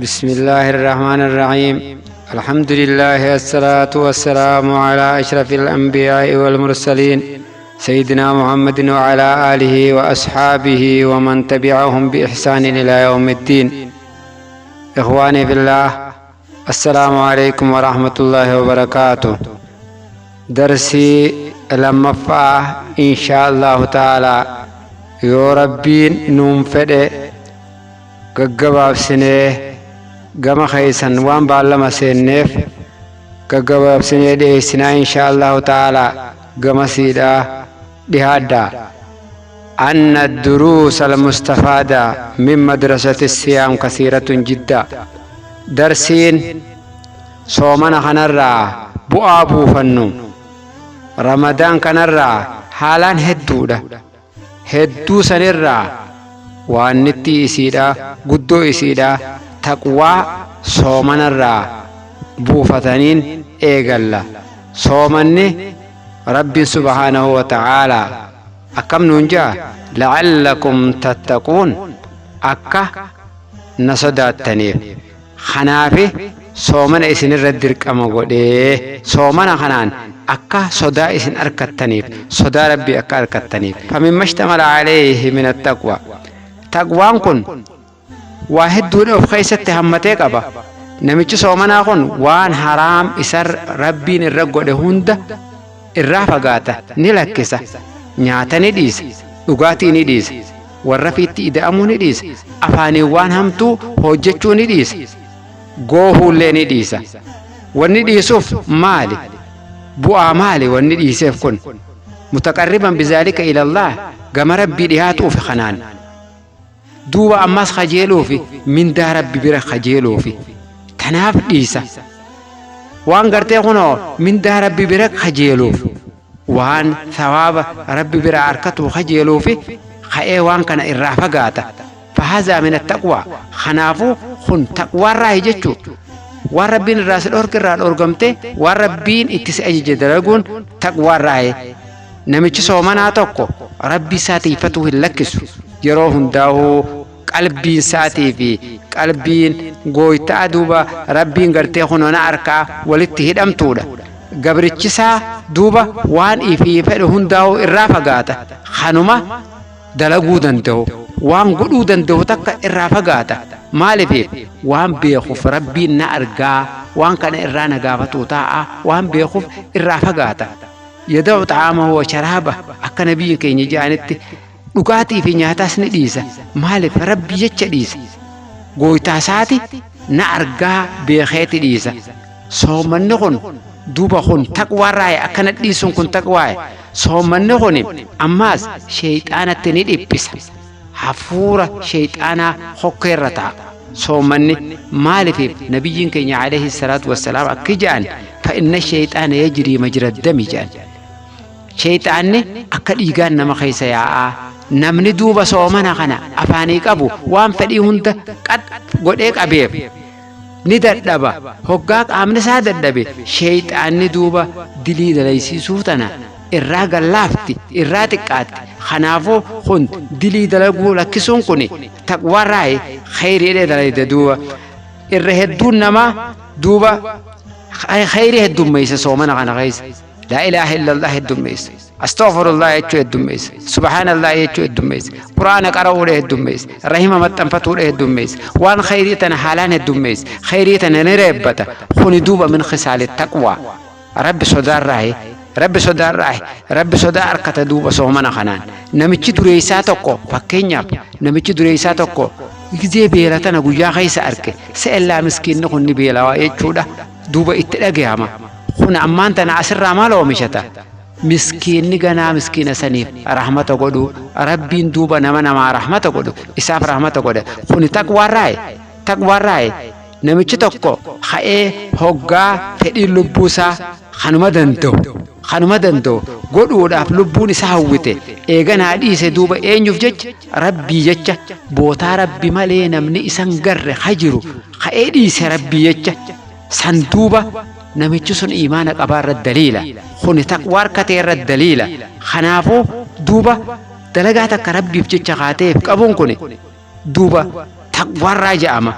بسم الله الرحمن الرحيم. الحمد لله الصلاة والسلام على أشرف الأنبياء والمرسلين سيدنا محمد وعلى آله وأصحابه ومن تبعهم بإحسان إلى يوم الدين. إخواني في الله، السلام عليكم ورحمة الله وبركاته. درسي لما إن شاء الله تعالى يا ربي نوم فدي gaggabaabsinee gama keeysan waan baallama seenneef gaggabaabsinee dhiyeessinaa insha Allahu ta'ala gama siidhaa dhihaadhaa. أن الدروس المستفادة من مدرسة الصيام كثيرة جدا. درسين صومنا خنرا بؤابو فنو رمضان كنرا حالان هدودا هدو سنرا waan nitti isiidha guddoo isiidha taqwaa soomanarraa buufataniin eegalla. Soomanni rabbiin subhaanahu wa ta'aalaa akkam nuun jaa la'allakum tattaquun akka na sodaattaniif kanaafi soomana isinirra dirqama godhee soomana kanaan akka sodaa isin arkattaniif sodaa rabbii akka arkattaniif. Famimma ishtamala alayhi min attaqwa. Taqwaan kun waa hedduudha of keessatti hammatee qaba. Namichi soomanaa kun waan haraam isa rabbiin irra godhe hunda irraa fagaata, ni lakkisa, nyaata ni dhiisa, dhugaatii ni dhiisa, warra fiitti ida'amuu ni dhiisa, afaaniin waan hamtuu hojjechuu ni dhiisa, goohuullee ni dhiisa. Wanni dhiisuuf maali? Bu'aa maali wanni dhiiseef kun? Mutaqarriban bizaalika ilallah, gama rabbii dhihaatuuf kanaan. Duuba ammas kajeeluufi mindaa rabbi bira kajeeluufi tanaaf dhiisa. Waan gartee kunoo mindaa rabbi bira kajeeluuf waan thawaaba rabbi bira arkatu kajeeluufi ka'ee waan kana irraa fagaata. Fahazaa min attaqwaa. Kanaafuu kun taqwaarraahi jechuu. Waan rabbiin irraa si dhorke irraa dhorgamte waan rabbiin itti si ajaje dalaguun taqwaarraahi. Namichi soomanaa tokko rabbi isaa tiifatuu hin lakkisu. Yeroo hundaa'uu qalbiin isaatii fi qalbiin gooytaa duuba rabbiin gartee kunoo na arkaa walitti hidhamtuudha. Gabrichisaa duuba waan ifii fedhu hundaa'uu irraa fagaata. Kanuma dalaguu danda'u waan godhuu danda'u takka irraa fagaata. Maaliif waan beekuuf rabbiin na argaa waan kana irraa na gaafatuu taa'a waan beekuuf irraa fagaata. Yada'u xaamahu wa sharaaba akka nabiyyiin keenya jedhanitti dhugaatii fi nyaataas ni dhiisa. Maaliif rabbi jecha dhiisa. Gooytaa isaati na argaa beekeeti dhiisa. Soomanni kun duuba kun taqwaarraa akkana dhiisuun kun taqwaa. Soomanni kun ammaas sheeyxaanatti ni dhiphisa. Hafuura sheeyxaanaa hokkeerra ta'a. Soomanni maaliif nabiyyiin keenya alayhi salaatu wassalaam akki jedhan fa'inna sheeyxaana yajrii majra dami jedhan. Sheeyxaanni akka dhiigaan nama keessa yaa'aa. Namni duuba soomana kana afaanii qabu waan fedhii hunda qad godhee qabeef ni dadhaba. Hoggaa qaamni isaa dadhabe sheeyxaanni duuba dilii dalaysiisuu tana irraa gallaafti, irraa xiqqaatti. Kanaafuu kun dilii dalaguu lakkisuun kun taqwaarraa kheyriidhee dalayda duuba. Irra hedduun namaa duuba kheyrii heddummeessa soomana kana keessa. Laa ilaaha illallah heddummeessa. Astaghfirullah jechuu heddummeessa. Subhaanallah jechuu heddummeessa. Quraana qara'uudha heddummeessa. Rahima maxxanfatuudha heddummeessa. Waan kheyrii tana haalaan heddummeessa. Kheyrii tana ni reebbata. Kuni duuba min khisaali taqwaa. Rabbi sodaarraahi. Rabbi sodaarraahi. Rabbi sodaa harkata duuba soomana kanaan. Namichi dureessaa tokko fakkeenyaaf namichi dureessaa tokko Gizee beela tana guyyaa keessa arke se'ellaa miskiinni kun ni beelawaa jechuudha. Duuba itti dhagahama. Kun ammaan tana asirraa maal oomishata? Miskiinni ganaa miskiina saniif rahmata godhu, Rabbiin duuba nama namaa rahmata godhu isaaf rahmata godha. Kuni taqwaarraaye, taqwaarraaye. Namichi tokko ka'ee hoggaa fedhiin lubbuu isaa kanuma danda'u, kanuma danda'u godhuudhaaf lubbuun isa hawwite, eeganaa dhiise duuba eenyuuf jecha? Rabbii jecha. Bootaa Rabbi malee namni isan garre ha jiru ka'ee dhiise Rabbii jecha. San duuba namichi sun iimaana qabaa irra daliila. Kuni taqwaa harkatee irra daliila. Kanaafuu duuba dalagaa takka Rabbiif jecha kaateef qabuun kuni duuba taqwaarraa ja'ama.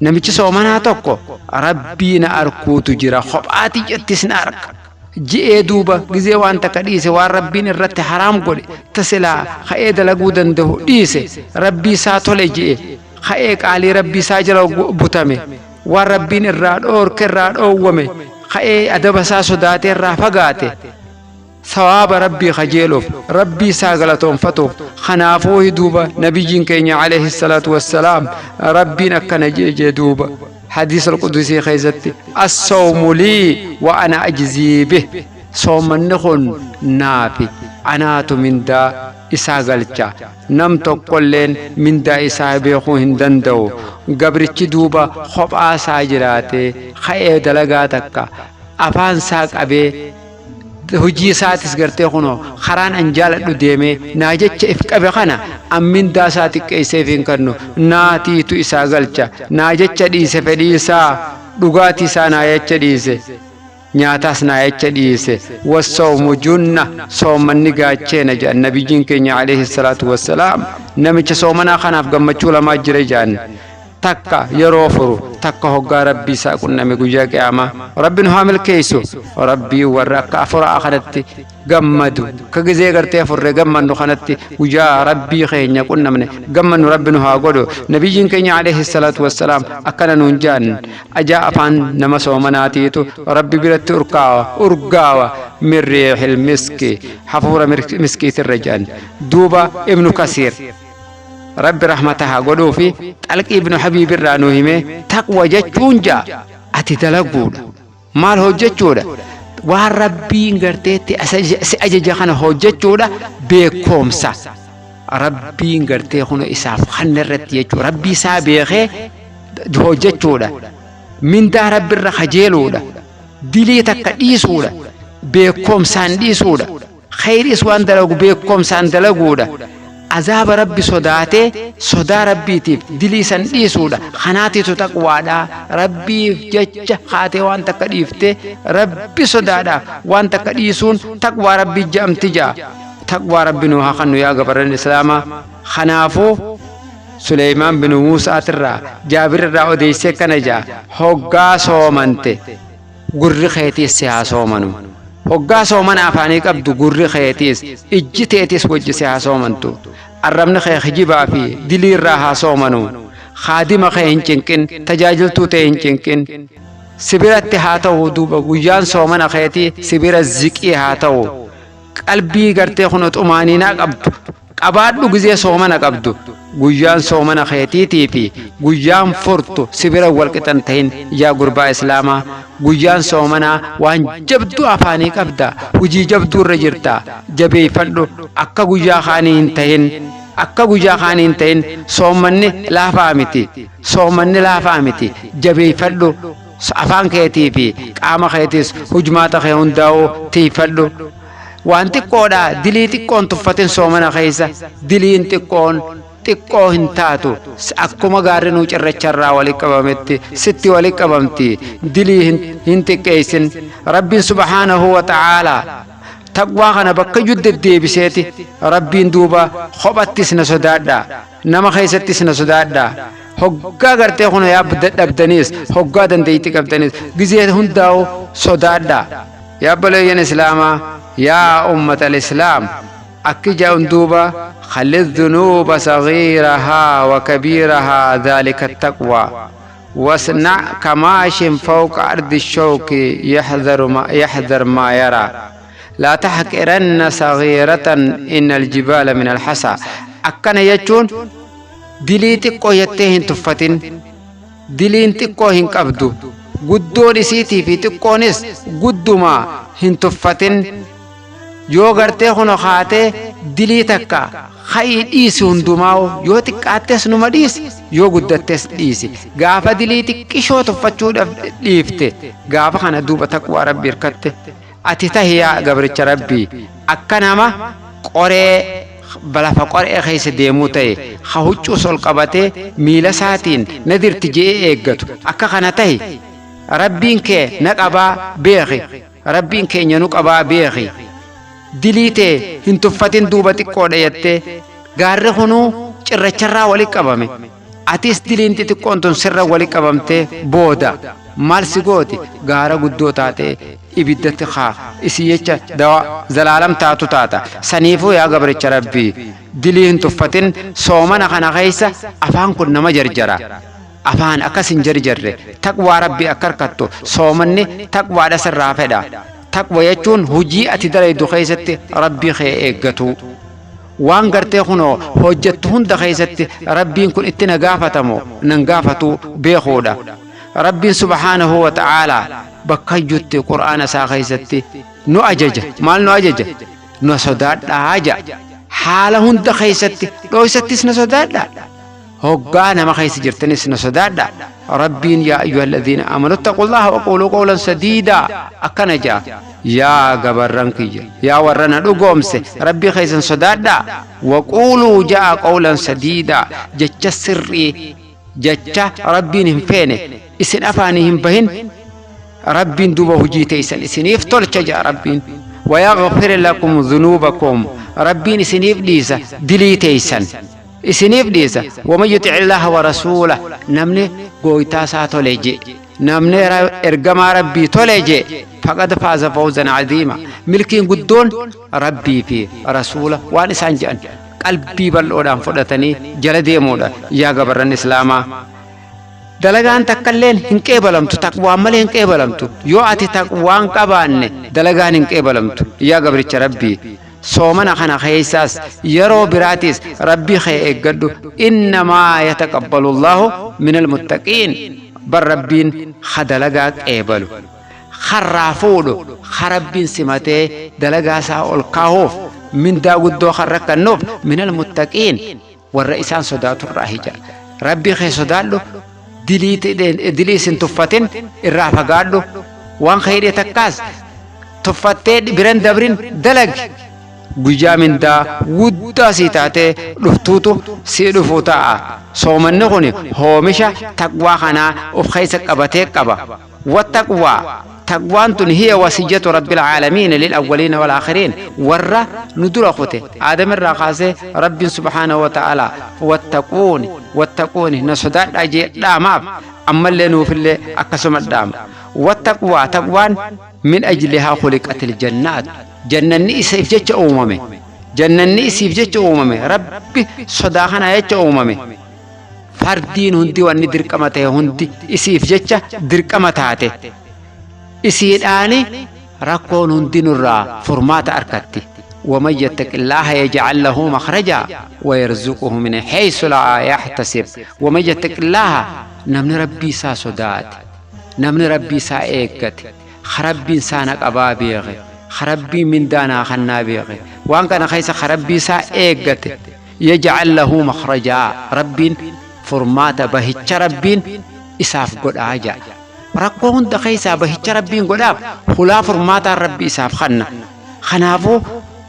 Namichi soomanaa tokko Rabbii na arkuutu jira, kophaati jettis na arka je'ee duuba gizee waan takka dhiise, waan Rabbiin irratti haraam godhe ta silaa ka'ee dalaguu danda'u dhiise, Rabbii isaa tole je'e ka'ee qaalii Rabbii isaa jala butame, waan Rabbiin irraa dhoorke irraa dhoowwame ka'ee adaba isaa sodaatee irraa fagaate, sawaaba Rabbii kajeeluuf, Rabbii isaa galatoonfatuuf. Kanaafuu duuba nabiyyiin keenya alayhi salaatu wassalaam Rabbiin akkana jee duuba hadiisa alqudusii keessatti: "Assawmu lii wa ana ajzii bih", soomanni kun naafi, anaatu mindaa isaa galcha, nam tokkolleen mindaa isaa beekuu hin danda'u. Gabrichi duuba kophaa isaa jiraatee ka'ee dalagaa takka afaan isaa qabee, hojii isaatis gartee kunoo karaan an jaaladhu deemee naa jecha if qabe kana, an mindaa isaa xiqqeesseef hin kennu, naatiitu isaa galcha. Naa jecha dhiise fedhii isaa, dhugaatii isaa naa jecha dhiise, nyaataas naa jecha dhiise. "Wassawmu junna", soommanni gaacheena jedhan nabiyyiin keenya alayhi salaatu wassalaam. Namicha soomanaa kanaaf gammachuu lamaa jira jedhan: takka yeroo furu, takka hoggaa Rabbii isaa qunname guyyaa qiyaamaa. Rabbi nu haa milkeessu. Rabbii warra akka afuraa kanatti gammadu, ka gizee gartee furre gammannu kanatti guyyaa Rabbii keenya qunnamne gammannu Rabbi nu haa godhu. Nabiyyiin keenya alayhi salaatu wassalaam akkana nuun jaan: ajaa afaan nama soomanaatiitu Rabbi biratti urkaawa, urgaawa min riixil miski, hafuura miskiitirra jedhan. Duuba Ibnu Kasiir, Rabbi rahmata haa godhuu fi, Xalqii Ibnu Habiib irraa nu hime: taqwa jechuun jaa ati dalaguudha. Maal hojjechuudha? Waan Rabbiin garteetti si ajaja kana hojjechuudha, beekoomsa Rabbiin gartee kun isaaf kanna irratti jechuudha. Rabbii isaa beekee hojjechuudha, mindaa Rabbi irra kajeeluudha, dilii takka dhiisuudha, beekoomsaan dhiisuudha, khayriis waan dalagu beekoomsaan dalaguudha, azaaba Rabbi sodaatee sodaa Rabbiitiif dilii san dhiisuudha. Kanaatitu taqwaadha. Rabbiif jecha haatee waan takka dhiiftee, Rabbi sodaadhaaf waan takka dhiisuun taqwaa Rabbii je'amti ja'a. Taqwaa Rabbi nu haa kennu, yaa gabarran islaamaa. Kanaafuu Suleymaan bin Muusaatirraa Jaabir irraa odeessee kana ja'a: hoggaa soomante gurri keetiis si haa soomanu. Hoggaa soomana afaanii qabdu gurri keetiis ijji teetis wajji si haa soomantu. Arrabni kee kijibaa fi dilii irraa haa soomanu. Kaadima kee hin cinqin, tajaajiltuu ta'e hin cinqin. Sibiratti haa ta'u duuba guyyaan soomana keetii sibira ziqii haa ta'u. Qalbii gartee kun xumaaniinaa qabdu qabaadhu gizee soomana qabdu. Guyyaan soomana keetiitii fi guyyaan furtu sibira walqixan tahin. Yaa gurbaa islaamaa, guyyaan soomanaa waan jabduu afaanii qabda, hujii jabduu irra jirta, jabeeffadhu. Akka guyyaa kaanii hin tahin, akka guyyaa kaanii hin tahin. Soomanni laafaa miti, soomanni laafaa miti. Jabeeffadhu afaan keetii fi qaama keetiis, hujmaata kee hundaa'uu tiifadhu. Waan xiqqoodha dilii xiqqoon tuffatin. Soomana keessa diliin xiqqoon xiqqoo hin taatu. Akkuma gaarri nuu cirracharraa walitti qabametti sitti walitti qabamti. Dilii hin xiqqeessin. Rabbiin subhaanahu wa ta'aalaa taqwaa kana bakka iyyuu deddeebiseeti. Rabbiin duuba kophattis na sodaadha, nama keessattis na sodaadha. Hoggaa gartee kun yaa dadhabdaniis, hoggaa dandeetti qabdaniis, gizee hundaa'u sodaadha. Yaa obboleeyyan islaamaa, yaa ummata al-islaam, akki ja'un duuba: "Khalli dhunuuba sagiirahaa wa kabiirahaa, dhaalika taqwaa. Wasna kamaashin fawqa ardi shawki yaxdar maa yaraa. Laa taxqiranna sagiiratan, inna aljibaala min alhasaa." Akkana jechuun Dilii xiqqoo jettee hin tuffatin. Diliin xiqqoo hin qabdu. Guddoon isiitii fi xiqqoonis guddumaa hin tuffatin. Yoo gartee kuno kaatee dilii takka ka'ii dhiisi hundumaa'u, yoo xiqqaattes numa dhiisi, yoo guddattes dhiisi. Gaafa dilii xiqqishoo tuffachuudhaaf dhiifte, gaafa kana duuba taqwaa Rabbii hirkatte. Ati tahi yaa gabricha Rabbii akka nama qoree lafa qoree keessa deemuu ta'e, ha huccuus ol qabatee miila isaatiin na dirti je'ee eeggatu, akka kana tahi. Rabbiin kee na qabaa beeki, Rabbiin keenya nu qabaa beeki. Dilii tee hin tuffatin duuba xiqqoodha jettee. Gaarri kunuu cirracharraa wali qabame, atis diliin xixiqqoon tun sirra wali qabamtee booda maal si gooti? Gaara guddoo taatee ibiddatti kaa isii jecha dawa zalaalam taatu taata. Saniifuu yaa gabricha Rabbii, dilii hin tuffatin. Soomana kana keessa afaan kun nama jarjara. Afaan akkas hin jarjarre, taqwaa Rabbii akka harkattu soomanni taqwaadha sirraa fedha. Taqwa jechuun hojii ati dalaydu keessatti Rabbii kee eeggatu, waan gartee kunoo hojjettu hunda keessatti Rabbiin kun itti na gaafatamu nan gaafatu beekuudha. Rabbiin subhaanahu wa ta'aalaa bakkayyutti Qur'aana isaa keessatti nu ajaja. Maal nu ajaja? Na sodaadhaa ja'a. Haala hunda keessatti, dhooysattis na sodaadhaa, hoggaa nama keessa jirtanis na sodaadha. Rabbiin yaa ayyuha alladhiina amanu ittaqullaha wa quuluu qawlan sadiidaa akkana ja'a. Yaa gabarran kiyya, yaa warra na dhugoomse, Rabbii keessan sodaadha, wa quuluu ja'a qawlan sadiidaa, jecha sirrii, jecha Rabbiin hin feene isin afaanii hin bahin. Rabbiin duuba hujii teessan isiniif tolcha ja'a Rabbiin. Wayaghfir lakum dhunuubakum, Rabbiin isiniif dhiisa, dilii teessan isiniif dhiisa. Waman yutic illaaha wa rasuula, namni gooytaa isaa tole je, namni ergamaa Rabbii tole je, faqad faaza fawzan cadiima. Milkiin guddoon Rabbii fi rasuula waan isaan je'an qalbii bal'oodhaan fudhatanii jala deemuudha. Yaa gabarran islaamaa, dalagaan takkalleen hin qeebalamtu, taqwaan malee hin qeebalamtu. Yoo ati taqwaan qabaanne, dalagaan hin qeebalamtu. Yaa gabricha Rabbii, soomana kana keessaas yeroo biraatis Rabbii kee eeggadhu. Innamaa yataqabbalu Allaahu min almuttaqiin. Bar Rabbiin ha dalagaa qeebalu, karraa fuudhu, ha Rabbiin simatee dalagaa isaa ol kaahuuf mindaa guddoo kan rakkannuuf min almuttaqiin, warra isaan sodaaturraa hija. Rabbii kee sodaadhu, dilii isin tuffatin, irraa fagaadhu. Waan kheyrii takkaas tuffattee biran dabrin, dalagi. Guyyaa mindaa guddaa sii taatee dhuftuutu sii dhufuu ta'a. Soomanni kun hoomisha taqwaa kanaa of keessa qabatee qaba. Wattaqwaa, taqwaan tun hiya wasiyyatu rabbil aalamiin lil awwaliina wal aakhiriin. Warra nu dura kute Aadam irraa kaasee Rabbiin subhaanahu wa ta'aalaa wattaquuni, wattaquuni, na sodaadhaa jee dhaamaaf. Ammallee nuufillee akkasuma dhaama. Wattaqwaa, taqwaan min ajlihaa khuliqatil jannaat, jannanni isiif jecha uumame, jannanni isiif jecha uumame, Rabbi sodaa kanaa jecha uumame. Fardiin hundi, wanni dirqama ta'e hundi isiif jecha dirqama taate. Isiidhaani rakkoon hundi nurraa furmaata arkatti. Waman yattaqillaaha yaj'al lahu makhraja wayarzuquhu min haysu laa yahtasib. Waman yattaqillaaha, namni Rabbii isaa sodaate, namni Rabbii isaa eeggate, ka Rabbiin isaa na qabaa beeke, ka Rabbiin mindaa naa kannaa beeke, waan kana keessa ka Rabbii isaa eeggate, yaj'al lahu makhrajaa, Rabbiin furmaata, bahicha Rabbiin isaaf godhaa ja'a. Rakkoo hunda keessaa bahicha Rabbiin godhaaf, hulaa furmaataan Rabbi isaaf kanna. Kanaafuu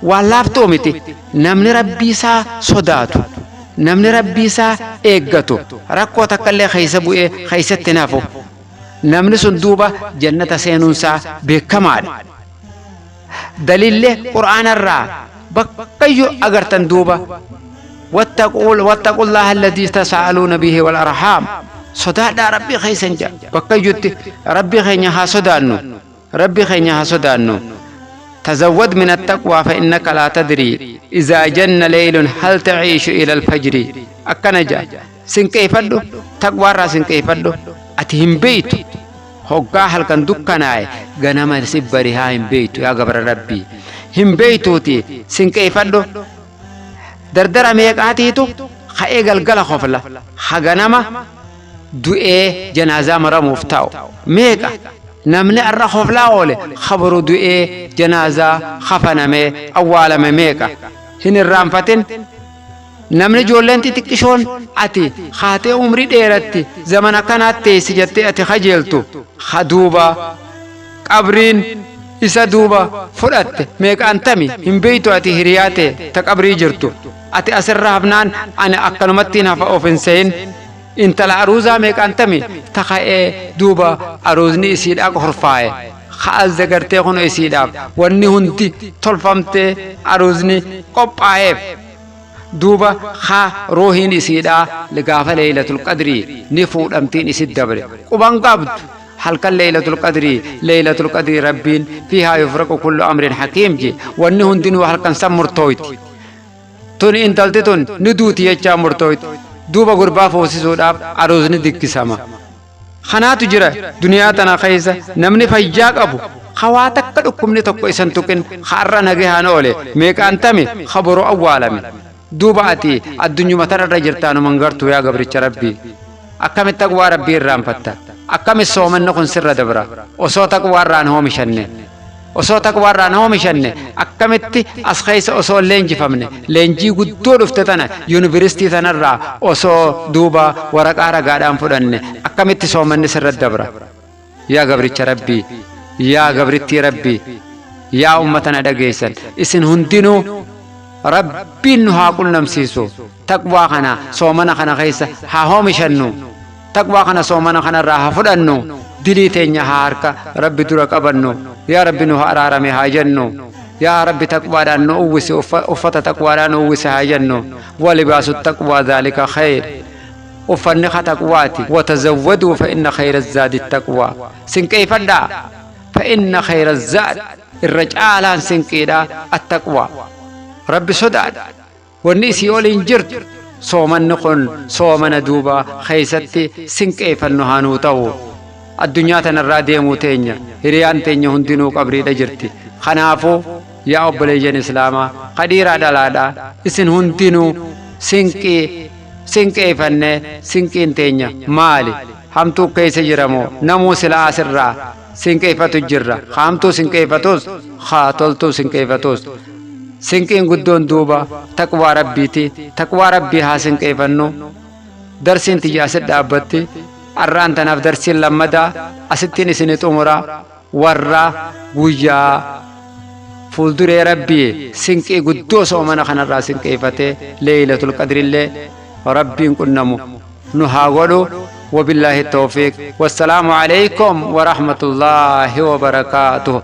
waan laaftuu miti. Namni Rabbii isaa sodaatu, namni Rabbii isaa eeggatu, rakkoo takka illee keessa bu'ee keessatti hin hafu. Namni sun duuba jannata seenuunsaa beekamaadha. Dalillee Qur'aanarraa bakkayyuu agartan duuba. Wattaquu llaaha alladhii tasaa'aluuna bihi wal arhaam, sodaadhaa Rabbii keessan jedha bakkayyutti. Rabbii keenya haa sodaannu, Rabbii keenya haa sodaannu. Tazawwad min attaqwaa fa innaka laa tadrii izaa janna leeylun hal taciishu ila alfajri, akkana jedha. Sinqeeffadhu, taqwaarraa sinqeeffadhu. Ati hin beeytu, hoggaa halkan dukkanaa'e ganama si barihaa hin beeytu. Yaa gabra Rabbii, hin beeytuuti sinqeeffadhu. Dardara meeqaatiitu Ka'ee galgala kofla haganama du'ee janaazaa maramuuf taa'u meeqa? Namni arra koflaa oole khabaru du'ee janaazaa kafanamee awwaalame meeqa? Hin irraanfatin. Namni ijoolleen xixiqqishoon ati haatee umrii dheeratti zamana kanaatti teessi jettee ati kajeeltu duuba qabriin isa duuba fudhatte meeqaan tami hin beeytu. Ati hiriyaa ta'e ta qabrii jirtu ati asirra hafnaan ani akkanumattiin hafa of hin sehin. Intala aruuzaa meeqaan tami ta ka'ee duuba aruuzni isiidhaa horfaa'e ka'azza gartee kun isiidhaaf wanni hundi tolfamtee aruuzni qophaa'eef duuba ha ruuhiin isiidhaa gaafa Leeylatul Qadrii ni fuudhamtiin isit dabre quban qabdu. Halkan Leeylatul Qadrii, Leeylatul Qadrii Rabbiin fiihaa yufraqu kullu amrin hakiim je. Wanni hundinuu halkan san murtooyti. Tun intalti tun ni duuti jechaa murtooyti. Duuba gurbaa fuusisuudhaaf aruuzni diggisama. Kanaatu jira duniyaa tana keessa. Namni fayyaa qabu hawaa takka dhukkubni tokko isan tuqin har'a nagahaan oole meeqaan tame khabaru awwaalame. Duuba ati addunyuma tanarra jirtaanuman gartuu yaa gabricha Rabbii, akkamitti taqwaa Rabbii irraanfatta? Akkamitti soomanni kun sirra dabra osoo taqwaa irraan oomishanne? Osoo taqwaa irraan oomishanne akkamitti as keessa osoo leenjifamne, leenjii guddoo dhufte tana yuunivarsiitii tanarraa osoo duuba waraqaa ragaadhaan fudhanne, akkamitti soomanni sirra dabra? Yaa gabricha Rabbii, yaa gabrittii Rabbii, yaa ummata na dhageessan, isin hundinuu Rabbiin nu haa qunnamsiisu. Taqwaa kana soomana kana keessa haa oomishannu. Taqwaa kana soomana kanarraa haa fudhannu. Dilii teenya haa harka Rabbi dura qabannu. Yaa Rabbi, nu araarame haa jennu. Yaa Rabbi, taqwaadhaan nu uwwisi, uffata taqwaadhaan nu uwwisi haa jennu. Walibaasu taqwaa dhaalika khayr. Uffanni ka taqwaati. Watazawwaduu fa inna khayra zaadi taqwaa. Sinqeeffadhaa, fa inna khayra zaad, irra caalaan sinqiidha attaqwaa, Rabbi sodaadha. Wanni isii oliin jirtu soomanni kun soomana duuba keeysatti sinqeeffannu haa nuu ta'u. Addunyaa tanarraa deemuu teenya, hiriyaan teenya hundinuu qabriidha jirti. Kanaafuu yaa obboleeyyan islaamaa ka dhiiraa dhalaadha, isin hundinuu sinqii sinqeeffanne. Sinqiin teenya maali? Hamtuu keessa jiramoo namuu silaa asirraa sinqeeffatu jirra? Hamtuu sinqeeffatus haa toltuu sinqeeffatus, sinqiin guddoon duuba taqwaa Rabbiiti. Taqwaa Rabbii haa sinqeeffannu. Darsiin tiyya asit dhaabbatti. Arraan tanaaf darsiin lammadaa asittiin isini xumura. Warra guyyaa fuulduree Rabbii sinqii guddoo soomana kanarraa sinqeeffatee Leeylatul Qadrillee Rabbiin qunnamu nu haa godhu. وبالله التوفيق، والسلام عليكم ورحمة الله وبركاته.